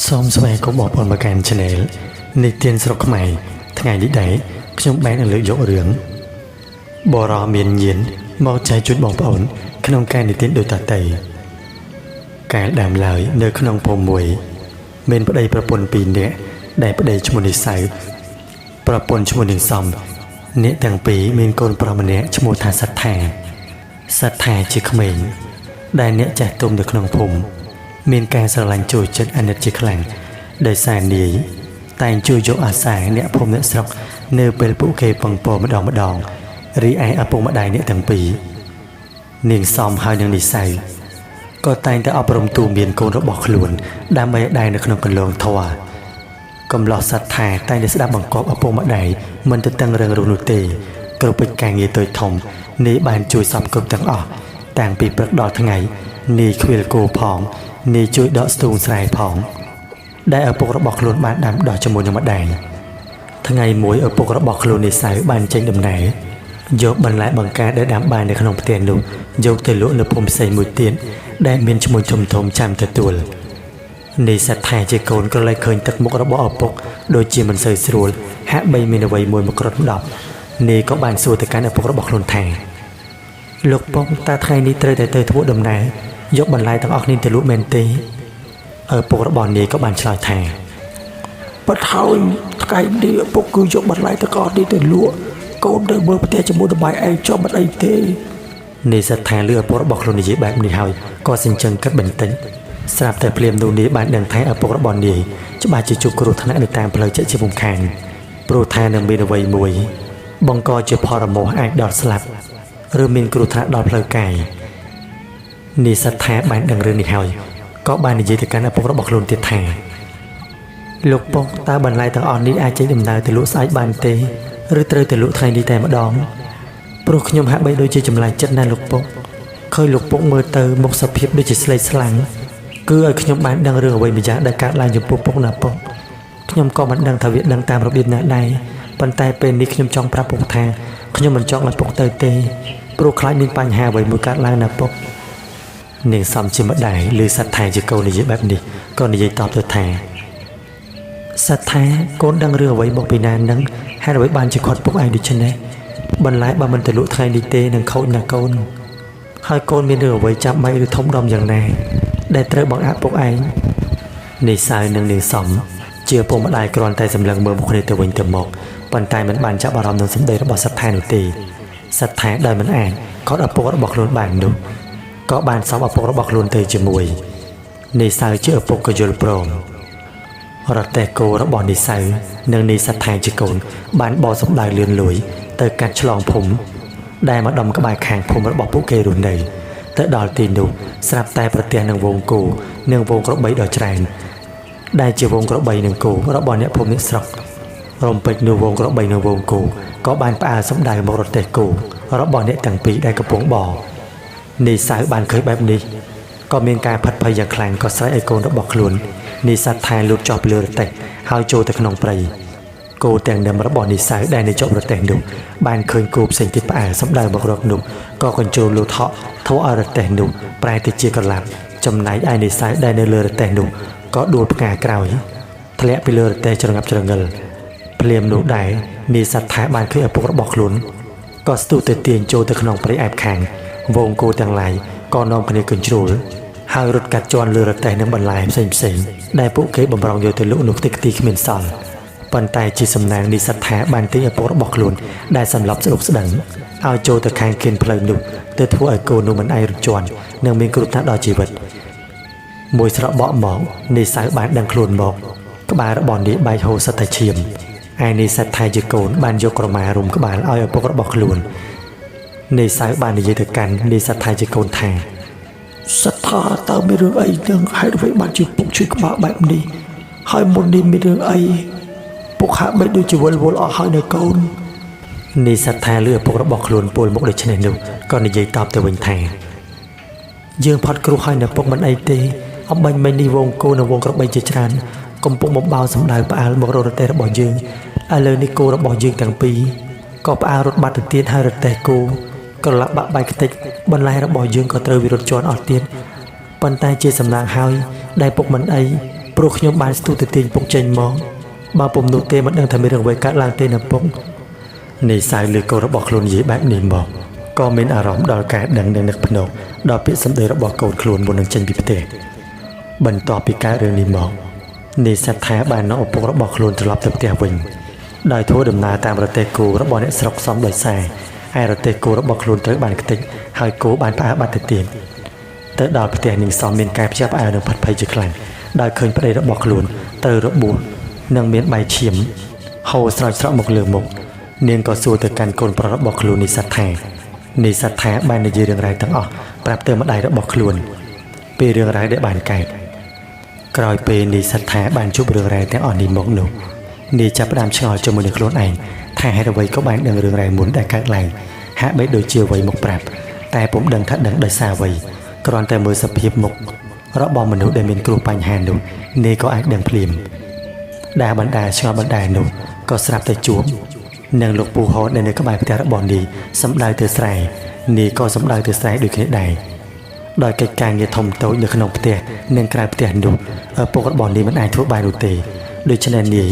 សូមស្វាគមន៍បងប្អូនមកកាន់ Channel និទានស្រុកខ្មែរថ្ងៃនេះដែរខ្ញុំបាននឹងលើកយករឿងបរោះមានញៀនមកចែកជូនបងប្អូនក្នុងការនិទានដូចតទៅកាលដើមឡើយនៅក្នុងភូមិមួយមានប្តីប្រពន្ធពីរនាក់ដែលប្តីឈ្មោះនិសៅប្រពន្ធឈ្មោះនាងសំអ្នកទាំងពីរមានកូនប្រុសម្នាក់ឈ្មោះថាសត្ថាសត្ថាជាក្មេងដែលអ្នកចាស់ទុំនៅក្នុងភូមិមានការស្រឡាញ់ចូលចិត្តអាណិតជាខ្លាំងដោយសារនាយតែងជួយយកអាសាអ្នកភូមិអ្នកស្រុកនៅពេលពួកគេពឹងពរម្ដងម្ដងរីឯឪពុកម្ដាយអ្នកទាំងពីរនាងសំហើយនឹងនិស័យក៏តែងតែអប់រំទូមានកូនរបស់ខ្លួនដើម្បីឲ្យដែរនៅក្នុងគន្លងធម៌កំឡោះសត្វថាតែងតែស្ដាប់បង្គាប់ឪពុកម្ដាយមិនទៅតឹងរឹងរូសនោះទេគ្រប់កិច្ចការងារតូចធំនាយបានជួយសពគ្រប់ទាំងអស់តាំងពីព្រឹកដល់ថ្ងៃនាយខ្វៀលគោផងនាយជួយដកស្ទូងស្រែផងដែលឪពុករបស់ខ្លួនបានដាំដុះជាមួយនឹងម្ដាយថ្ងៃមួយឪពុករបស់ខ្លួននិសៅបានចេញដំណើរយកបន្លែបង្ការដែលដាំបាននៅក្នុងផ្ទះនោះយកទៅលក់នៅភូមិផ្សេងមួយទៀតដែលមានឈ្មោះធំធំចាំទទួល នេះសត្វថាជាកូនក៏លែងឃើញទឹកមុខរបស់ឪពុកដូចជាមិនសូវស្រួលហាក់បីមានអ្វីមួយមកក្រត់ដប់នេះក៏បានសួរទៅកាន់ឪពុករបស់ខ្លួនថាលោកពុកតើថ្ងៃនេះត្រូវតែទៅធ្វើដំណើរយកបន្លែទាំងអស់គ្នាទៅលក់មែនទេឪពុករបស់នាយក៏បានឆ្លើយថា បាត់ហើយថ្ងៃនេះឪពុកគឺយកបន្លែទាំងអស់នេះទៅលក់កូនទៅមើលផ្ទះជាមួយតម្លៃឯងចុះមិនអីទេ នាយសត្វថាលឺឪពុករបស់ខ្លួននិយាយបែបនេះហើយក៏សញ្ជឹងគិតបន្តិចស្រាប់តែភ្លាមនោះនាយបានដឹងថាឪពុករបស់នាយច្បាស់ជាជួបគ្រោះថ្នាក់នៅតាមផ្លូវជាក់ជាពុំខានព្រោះថានឹងមានអ្វីមួយបង្កជាផលរមាស់អាចដល់ស្លាប់ឬមានគ្រោះថ្នាក់ដល់ផ្លូវកាយនាយសត្វថាបានដឹងរឿងនេះហើយក៏បាននិយាយទៅកាន់ឪពុករបស់ខ្លួនទៀតថាលោកពុកតើបន្លែទាំងអស់នេះអាចចេញដំណើរទៅលក់ស្អែកបានទេឬត្រូវទៅលក់ថ្ងៃនេះតែម្ដង ព្រោះខ្ញុំហាក់បីដូចជាចម្លែកចិត្តណាស់លោកពុកឃើញលោកពុកមើលទៅមុខសភាពដូចជាស្លេកស្លាំងគឺឲ្យខ្ញុំបានដឹងរឿងអ្វីម្យ៉ាងដែលកើតឡើងចំពោះពុកណាពុកខ្ញុំក៏មិនដឹងថាវាដឹងតាមរបៀបណាដែរប៉ុន្តែពេលនេះខ្ញុំចង់ប្រាប់ពុកថាខ្ញុំមិនចង់ឲ្យពុកទៅទេព្រោះខ្លាចមានបញ្ហាអ្វីមួយកើតឡើងណាពុកនាងសំជាម្ដាយឬសត្វថៃជាកូននិយាយបែបនេះក៏និយាយតបទៅថាសត្វថៃកូនដឹងរឿងអ្វីមកពីណានឹងហេតុអ្វីបានជាខាត់ពុកឯងដូច្នេះបន្លែបើមិនទៅលក់ថ្ងៃនេះទេនឹងខូចណាស់កូនហើយកូនមានរឿងអ្វីចាំបាច់ឬធំដុំយ៉ាងណាដែលត្រូវបង្អាក់ពុកឯងនេះសៅនិងនាងសំជាឪពុកម្ដាយគ្រាន់តែសម្លឹងមើលមុខគ្នាទៅវិញទៅមកប៉ុន្តែមិនបានចាប់អារម្មណ៍នឹងសម្ដីរបស់សត្វថែនោះទេសត្វថែដោយមិនអាចកត់ឪពុករបស់ខ្លួនបាននោះក៏បានសពឪពុករបស់ខ្លួនទៅជាមួយនេះសៅជាឪពុកក៏យល់ព្រម រទេះគោរបស់និសៅនិងនីសត្វថៃជាកូនបានបោសម្ដៅលឿនលួយទៅកាត់ឆ្លងភូមិដែលមកដំក្បែរខាងភូមិរបស់ពួកគេរស់នៅទៅដល់ទីនោះស្រាប់តែប្រទះនឹងវងគោនិងវងក្របីដ៏ច្រើនដែលជាវងក្របីនិងគោរបស់អ្នកភូមិអ្នកស្រុករំពេចនោះវងក្របីនិងវងគោក៏បានផ្អើលសម្ដៅមករទេះគោរបស់អ្នកទាំងពីរដែលកំពុងបរនីសៅបានឃើញបែបនេះក៏មានការផិតភ័យយ៉ាងខ្លាំងក៏ស្រែកឲ្យកូនរបស់ខ្លួននីសត្វថែលូតចុះពីលើរទេះហើយចូលទៅក្នុងព្រៃគោទាំងនឹមរបស់និសៅដែលនៅជាប់រទេះនោះបានឃើញគោផ្សេងទៀតផ្អើលសម្ដៅមករកនោះក៏កញ្ជ្រោលលូតហក់ធ្វើឲ្យរទេះនោះប្រែទៅជាក្រឡាប់ចំណែកឯនិសៅដែលនៅលើរទេះនោះក៏ដួលផ្កាក្រោយធ្លាក់ពីលើរទេះច្រងាប់ច្រងឹលភ្លាមនោះដែរនីសត្វថែបានឃើញឪពុករបស់ខ្លួនក៏ស្ទុះទៅទាញចូលទៅក្នុងព្រៃអែបខាងវងគោទាំងឡាយក៏នាំគ្នាកញ្ជ្រោលហើយរត់កាត់ជាន់លើរទេះនិងបន្លែផ្សេងផ្សេងៗដែលពួកគេបំរុងយកទៅលក់នោះខ្ទេចខ្ទីគ្មានសល់ប៉ុន្តែជាសំណាងនីសត្វថាបានទាញឪពុករបស់ខ្លួនដែលសម្លាប់ស្ដុកស្ដឹងឲ្យចូលទៅខាងគៀនផ្លូវនោះទៅធ្វើឲ្យគោនោះមិនអាចរត់ជាន់និងមានគ្រោះថ្នាក់ដល់ជីវិតមួយស្របកមកនីសៅបានដឹងខ្លួនមកក្បាលរបស់នាយបែកហូរសិតតែឈាមឯនីសត្វថៃជាកូនបានយកក្រមារុំក្បាលឲ្យឪពុករបស់ខ្លួននីសៅបាននិយាយទៅកាន់នីសត្វថៃជាកូនថា សត្ថាតើមានរឿងអីនឹងហេតុអ្វីបានជាពុកជួយក្បាលបែបនេះហើយមុននេះមានរឿងអីពុកហាក់បីដូចជាវិលវល់អស់ហើយនៅកូន នីសត្វថាលឺឪពុករបស់ខ្លួនពោលមុខដូច្នេះនោះក៏និយាយតបទៅវិញថាយើងផាត់គ្រោះហើយនៅពុកមិនអីទេអំបញ្ញមិញនេះវងគោនិងវងក្របីជាច្រើនកំពុងបំបោសម្ដៅផ្អើលមករករទេះរបស់យើងឥឡូវនេះគោរបស់យើងទាំងពីរក៏ផ្អើលរត់បាត់ទៅទៀតហើយរទេះគោក្រឡាប់បាក់បែកខ្ទេចបន្លែរបស់យើងក៏ត្រូវវារត់ជាន់អស់ទៀតប៉ុន្តែជាសំណាងហើយដែលពុកមិនអី ព្រោះខ្ញុំបានស្ទុះទៅទាញពុកចេញមកបើពុំនោះទេមិនដឹងថាមានរឿងអ្វីកើតឡើងទេណាពុក នាយសៅលើកូនរបស់ខ្លួននិយាយបែបនេះមកក៏មានអារម្មណ៍ដល់ការដឹងនិងនឹកភ្នែកដល់ពាក្យសម្ដីរបស់កូនខ្លួនមុននឹងចេញពីផ្ទះបន្ទាប់ពីកើតរឿងនេះមកនាយសត្ថាបាននាំឪពុករបស់ខ្លួនត្រឡប់ទៅផ្ទះវិញដោយធ្វើដំណើរតាមរទេះគោរបស់អ្នកស្រុកសំដោយសារឯរទេះគោរបស់ខ្លួនត្រូវបានខ្ទេចហើយគោបានផ្អើលបាត់ទៅទៀតទៅដល់ផ្ទះនាងសំមានការភ្ញាក់ផ្អើលនិងផិតភ័យជាខ្លាំងដោយឃើញប្តីរបស់ខ្លួនត្រូវរបួសនិងមានបែកឈាមហូរស្រោចស្រក់មកលើមុខនាងក៏សួរទៅកាន់កូនប្រុសរបស់ខ្លួននេះសត្ថានេះសត្ថាបាននិយាយរឿងរ៉ាវទាំងអស់ប្រាប់ទៅម្ដាយរបស់ខ្លួនពីរឿងរ៉ាវដែលបានកើតក្រោយពេលនេះសត្ថាបានជួបរឿងរ៉ាវទាំងអស់នេះមកនោះនាងចាប់ផ្ដើមឆ្ងល់ជាមួយនឹងខ្លួនឯងថាហេតុអ្វីក៏បានដឹងរឿងរ៉ាវមុនដែលកើតឡើងហាក់បីដូចជាអ្វីមកប្រាប់តែពុំដឹងថាដឹងដោយសារអ្វីគ្រាន់តែមើលសភាពមុខរបស់មនុស្សដែលមានគ្រោះបញ្ហានោះនាងក៏អាចដឹងភ្លាម ដែលបណ្ដាឆ្ងល់បណ្ដានោះក៏ស្រាប់តែជួបនឹងលោកពូហូតដែលនៅក្បែរផ្ទះរបស់នាយសំដៅទៅស្រែនាយក៏សំដៅទៅស្រែដូចគ្នាដែរដោយកិច្ចការងារធំតូចនៅក្នុងផ្ទះនិងក្រៅផ្ទះនោះឪពុករបស់នាយមិនអាចធ្វើបាននោះទេដូច្នេះនាយ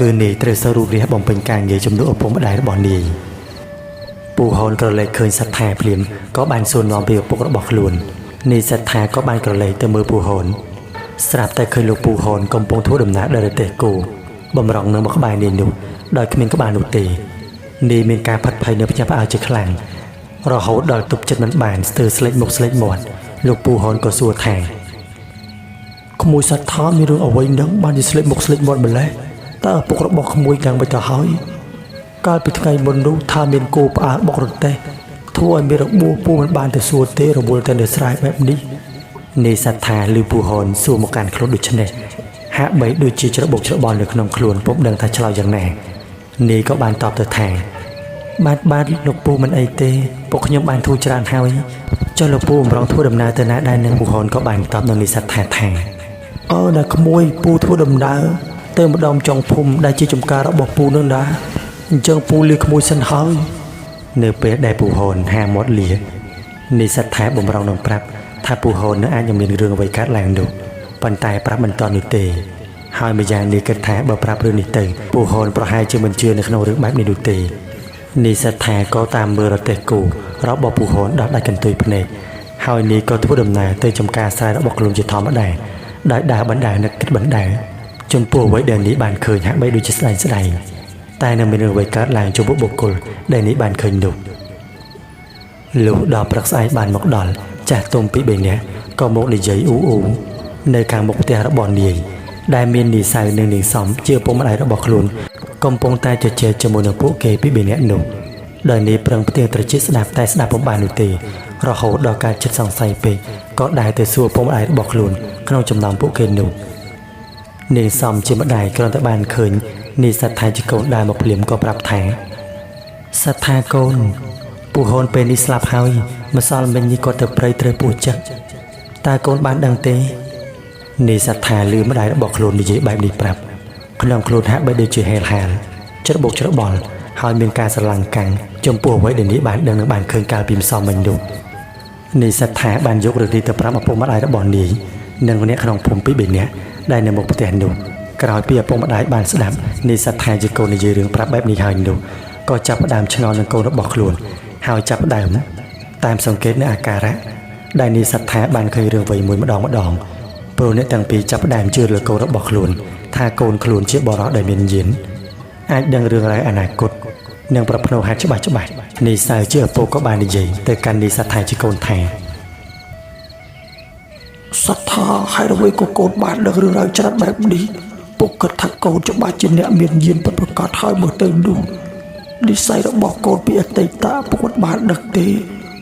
គឺនាយត្រូវសរុបរះបំពេញការងារជំនួសឪពុកម្ដាយរបស់នាយពូហូនក្រឡេកឃើញសត្វថាភ្លាមក៏បានសួរនាំពីឪពុករបស់ខ្លួននាយសត្វថាក៏បានក្រឡេកទៅមើលពូហូនស្រាប់តែឃើញលោកពូហូនកំពុងធ្វើដំណើរដោយរទេះគោបំរុងនឹងមកក្បែរនាយនោះដោយគ្មានក្បាលនោះទេនាយមានការផិតភ័យនៅភ្ញាក់ផ្អើលជាខ្លាំងរហូតដល់ទប់ចិត្តមិនបានស្ទើរស្លេកមុខស្លេកមាត់លោកពូហូនក៏សួរថា ក្មួយសត្វថាមានរឿងអ្វីនឹងបានជាស្លេកមុខស្លេកមាត់ម្ល៉េះតើឪពុករបស់ក្មួយយ៉ាងម៉េចទៅហើយកាលពីថ្ងៃមុននោះថាមានគោផ្អើលបុករទេះធ្វើឲ្យមានរបួសពូមិនបានទៅសួរទេរវល់តែនៅស្រែបែបនេះ នាយសត្វថាឬពូហនសួរមកកាន់ខ្លួនដូច្នេះហាក់បីដូចជាច្របូកច្របល់នៅក្នុងខ្លួនពុំដឹងថាឆ្លើយយ៉ាងណានាយក៏បានតបទៅថាបាទបាទលោកពូមិនអីទេពួកខ្ញុំបានធូរច្រើនហើយចុះលោកពូបំរុងធ្វើដំណើរទៅណាដែរនឹងពូហនក៏បានតបនឹងនាយសត្វថាថា អើណាក្មួយពូធ្វើដំណើរទៅម្ដងចុងភូមិដែលជាចំការរបស់ពូនឹងដែរអញ្ចឹងពូលាក្មួយសិនហើយ នៅពេលដែលពូហនហាមាត់លានាយសត្វថាបំរុងនឹងប្រាប់ថាពូហននៅអាចនឹងមានរឿងអ្វីកើតឡើងនោះប៉ុន្តែប្រាប់មិនទាន់នោះទេហើយម្យ៉ាងនាយគិតថាបើប្រាប់រឿងនេះទៅពូហនប្រហែលជាមិនជឿនៅក្នុងរឿងបែបនេះនោះទេនាយសត្វថាក៏តាមមើលរទេះគោរបស់ពូហនដល់ដាច់កន្ទុយភ្នែកហើយនាយក៏ធ្វើដំណើរទៅចំការស្រែរបស់ខ្លួនជាធម្មតាដោយដើរបណ្ដើរនឹកគិតបណ្ដើរចំពោះអ្វីដែលនាយបានឃើញហាក់បីដូចជាស្ដែងស្ដែងតែនឹងមានរឿងអ្វីកើតឡើងចំពោះបុគ្គលដែលនាយបានឃើញនោះ លុះដល់ព្រឹកស្អែកបានមកដល់ចាស់ទុំពីរបីនាក់ក៏មកនិយាយអ៊ូអ៊ូនៅខាងមុខផ្ទះរបស់នាយដែលមាននាយសៅនិងនាងសំជាឪពុកម្ដាយរបស់ខ្លួនកំពុងតែជជែកជាមួយនឹងពួកគេពីរបីនាក់នោះដោយនាយប្រឹងផ្ទៀងត្រចៀកស្ដាប់តែស្ដាប់ពុំបាននោះទេរហូតដល់ការចិត្តសង្ស័យពេកក៏ដែរទៅសួរឪពុកម្ដាយរបស់ខ្លួនក្នុងចំណោមពួកគេនោះនាងសំជាម្ដាយគ្រាន់តែបានឃើញនាយសត្វថៃជាកូនដើរមកភ្លាមក៏ប្រាប់ថា សត្វថាកូនពូហូនពេលនេះស្លាប់ហើយម្សិលមិញនេះគាត់ទៅព្រៃត្រូវពស់ចឹកតើកូនបានដឹងទេនាយសត្វថាលឺម្ដាយរបស់ខ្លួននិយាយបែបនេះប្រាប់ក្នុងខ្លួនហាក់បីដូចជាហេលហាលច្របូកច្របល់ហើយមានការស្រឡាំងកាំងចំពោះអ្វីដែលនាយបានដឹងនិងបានឃើញកាលពីម្សិលមិញនោះនាយសត្វថាបានយករឿងនេះទៅប្រាប់ឪពុកម្ដាយរបស់នាយនិងអ្នកក្នុងភូមិពីរបីនាក់ដែលនៅមុខផ្ទះនោះក្រោយពីឪពុកម្ដាយបានស្ដាប់នាយសត្វថាជាកូននិយាយរឿងប្រាប់បែបនេះហើយនោះក៏ចាប់ផ្ដើមឆ្ងល់នឹងកូនរបស់ខ្លួនហើយចាប់ផ្ដើមតាមសង្កេតនៅអាការៈដែលនាយសត្វថាបានឃើញរឿងអ្វីមួយម្ដងម្ដងព្រោះអ្នកទាំងពីរចាប់ផ្ដើមជឿលើកូនរបស់ខ្លួនថាកូនខ្លួនជាបុរសដែលមានញាណអាចដឹងរឿងរ៉ាវអនាគតនិងប្រភ្នូហេតុច្បាស់ច្បាស់នាយសៅជាឪពុកក៏បាននិយាយទៅកាន់នាយសត្វថាជាកូនថា សត្វថាហេតុអ្វីក៏កូនបានដឹងរឿងរ៉ាវច្រើនបែបនេះពុកគិតថាកូនច្បាស់ជាអ្នកមានញាណពិតប្រាកដហើយមើលទៅនោះនិស័យរបស់កូនពីអតីតពុកមិនបានដឹងទេ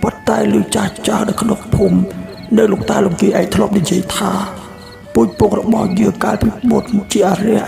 ប៉ុន្តែឮចាស់ចាស់នៅក្នុងភូមិនៅលោកតាលោកយាយឯងធ្លាប់និយាយថាពូជពុករបស់យើងកាលពីមុនជាអរិយ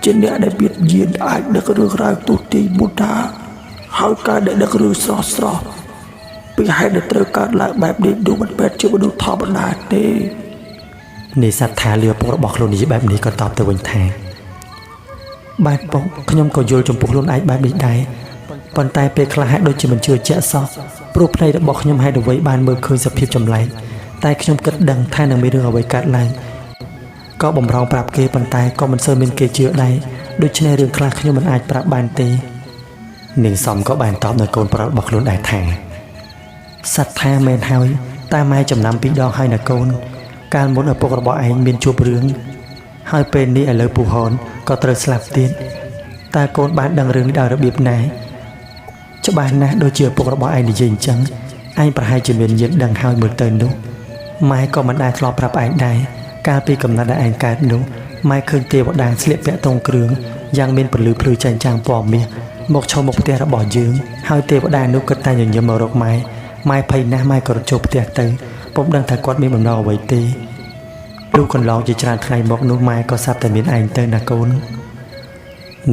ជាអ្នកដែលមានញាណអាចដឹករឿងរ៉ាវទូទីមុនថាហើយការដែលដឹករឿងស្រស់ស្រស់ពីហេតុដែលត្រូវកើតឡើងបែបនេះនោះមិនមែនជាមនុស្សធម្មតាទេ នាយសត្វថាលឺឪពុករបស់ខ្លួននិយាយបែបនេះក៏តបទៅវិញថាបាទពុកខ្ញុំក៏យល់ចំពោះខ្លួនឯងបែបនេះដែរប៉ុន្តែពេលខ្លះហាក់ដូចជាមិនជឿជាក់សោះព្រោះភ្នែករបស់ខ្ញុំហេតុអ្វីបានមើលឃើញសភាពចម្លែកតែខ្ញុំគិតដឹងថានឹងមានរឿងអ្វីកើតឡើង ក៏បំរុងប្រាប់គេប៉ុន្តែក៏មិនសូវមានគេជឿដែរដូច្នេះរឿងខ្លះខ្ញុំមិនអាចប្រាប់បានទេនាងសំក៏បានតបនៅកូនប្រុសរបស់ខ្លួនដែរថាសត្វថាមែនហើយតែម៉ែចំណាំពីរដងហើយណាកូនកាលមុនឪពុករបស់ឯងមានជួបរឿងហើយពេលនេះឥឡូវពូហនក៏ត្រូវស្លាប់ទៀតតើកូនបានដឹងរឿងនេះដោយរបៀបណាច្បាស់ណាស់ដូចជាឪពុករបស់ឯងនិយាយអញ្ចឹងឯងប្រហែលជាមានញាតិដឹងហើយមើលទៅនោះម៉ែក៏មិនដែលធ្លាប់ប្រាប់ឯងដែរកាលពីកំណត់ដែលឯងកើតនោះម៉ែឃើញទេវតាស្លៀកពាក់ទងគ្រឿងយ៉ាងមានពន្លឺភ្លឺចែងចាំងពណ៌មាសមកឈរមុខផ្ទះរបស់យើងហើយទេវតានោះគិតតែញញឹមមករកម៉ែម៉ែភ័យណាស់ម៉ែក៏រត់ចូលផ្ទះទៅពុំដឹងថាគាត់មានបំណងអ្វីទេលុះកន្លងជាច្រើនថ្ងៃមកនោះម៉ែក៏ស្រាប់តែមានឯងទៅណាកូន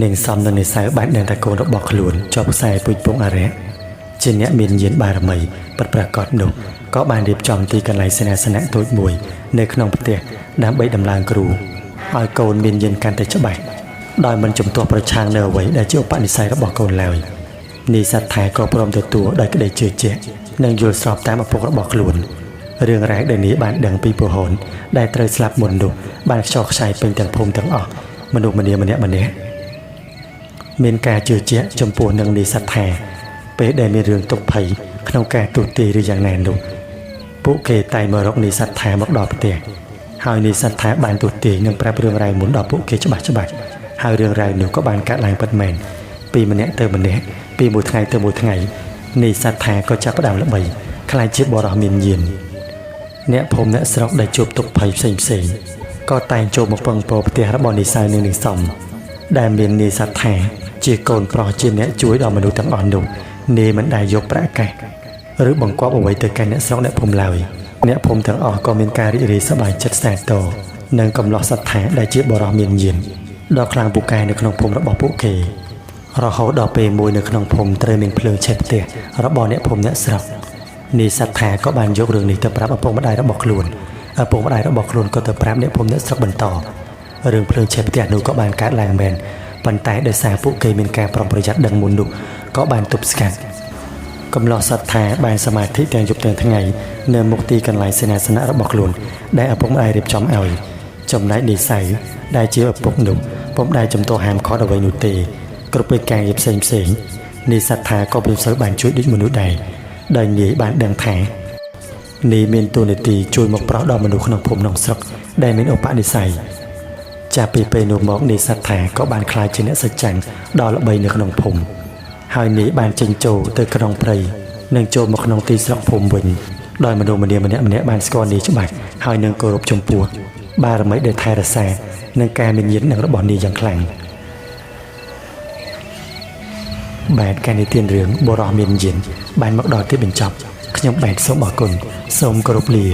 នាងសំនិងនាងសៅបានដឹងថាកូនរបស់ខ្លួនជាប់ខ្សែពូជពងអរិយជាអ្នកមានញាណបារមីពិតប្រាកដនោះក៏បានរៀបចំទីកន្លែងសេនាសនៈតូចមួយនៅក្នុងផ្ទះដើម្បីដំឡើងគ្រូឲ្យកូនមានញាណកាន់តែច្បាស់ដោយមិនជំទាស់ប្រឆាំងនៅអ្វីដែលជាឧបនិស្ស័យរបស់កូនឡើយនាយសត្វថែក៏ព្រមទទួលដោយក្តីជឿជាក់និងយល់ស្របតាមឪពុករបស់ខ្លួនរឿងរ៉ាវដែលនាយបានដឹងពីពូហនដែលត្រូវស្លាប់មុននោះបានខ្ចោះខ្ចាយពេញទាំងភូមិទាំងអស់មនុស្សម្នាម្នាក់ម្នាក់មានការជឿជាក់ចំពោះនឹងនាយសត្វថែពេលដែលមានរឿងទុក្ខភ័យក្នុងការទូទាយឬយ៉ាងណានោះពួកគេតែងមករកនាយសត្វថែមកដល់ផ្ទះហើយនាយសត្វថែបានទូទាយនិងប្រាប់រឿងរ៉ាវមុនដល់ពួកគេច្បាស់ច្បាស់ហើយរឿងរ៉ាវនោះក៏បានកើតឡើងពិតមែនពីម្នាក់ទៅម្នាក់ពីមួយថ្ងៃទៅមួយថ្ងៃនាយសត្វថែក៏ចាប់ផ្ដើមល្បីក្លាយជាបុរសមានញាណអ្នកភូមិអ្នកស្រុកដែលជួបទុក្ខភ័យផ្សេងផ្សេងក៏តែងចូលមកពឹងពោផ្ទះរបស់នាយសៅនិងនាងសំដែលមាននាយសត្វថែជាកូនប្រុសជាអ្នកជួយដល់មនុស្សទាំងអស់នោះនាយមិនដែលយកប្រាក់កាសឬបង្គាប់អ្វីទៅកាន់អ្នកស្រុកអ្នកភូមិឡើយអ្នកភូមិទាំងអស់ក៏មានការរីករាយសប្បាយចិត្តសាទរនិងកំឡោះសត្វថែដែលជាបុរសមានញាណដ៏ខ្លាំងពូកែនៅក្នុងភូមិរបស់ពួកគេរហូតដល់ពេលមួយនៅក្នុងភូមិត្រូវមានភ្លើងឆេះផ្ទះរបស់អ្នកភូមិអ្នកស្រុកនាយសត្វថែក៏បានយករឿងនេះទៅប្រាប់ឪពុកម្ដាយរបស់ខ្លួនឪពុកម្ដាយរបស់ខ្លួនក៏ទៅប្រាប់អ្នកភូមិអ្នកស្រុកបន្តរឿងភ្លើងឆេះផ្ទះនោះក៏បានកើតឡើងមែនប៉ុន្តែដោយសារពួកគេមានការប្រុងប្រយ័ត្នដឹងមុននោះក៏បានទប់ស្កាត់កំឡោះសត្វថែបានសមាធិទាំងយប់ទាំងថ្ងៃនៅមុខទីកន្លែងសេនាសនៈរបស់ខ្លួនដែលឪពុកម្ដាយរៀបចំឲ្យចំណែកនាយសៅដែលជាឪពុកនោះពុំដែលជំទាស់ហាមឃាត់អ្វីនោះទេគ្រប់ពេលការងារផ្សេងផ្សេងនាយសត្វថែក៏ពុំសូវបានជួយដូចមនុស្សដែរដោយនាយបានដឹងថានាយមានតួនាទីជួយមកប្រោសដល់មនុស្សក្នុងភូមិក្នុងស្រុកដែលមានឧបនិស្ស័យចាប់ពីពេលនោះមកនាយសត្វថែក៏បានក្លាយជាអ្នកសច្ចាំងដ៏ល្បីនៅក្នុងភូមិហើយនាយបានចេញចូលទៅក្នុងព្រៃនិងចូលមកក្នុងទីស្រុកភូមិវិញដោយមនុស្សម្នាម្នាក់ម្នាក់បានស្គាល់នាយច្បាស់ហើយនឹងគោរពចំពោះបារមីដែលថែរក្សានិងការមានញាតិនឹងរបស់នាយយ៉ាងខ្លាំងបាទការនិទានរឿងបុរសមានញាណបានមកដល់ទីបញ្ចប់ខ្ញុំបាទសូមអរគុណសូមគោរពលា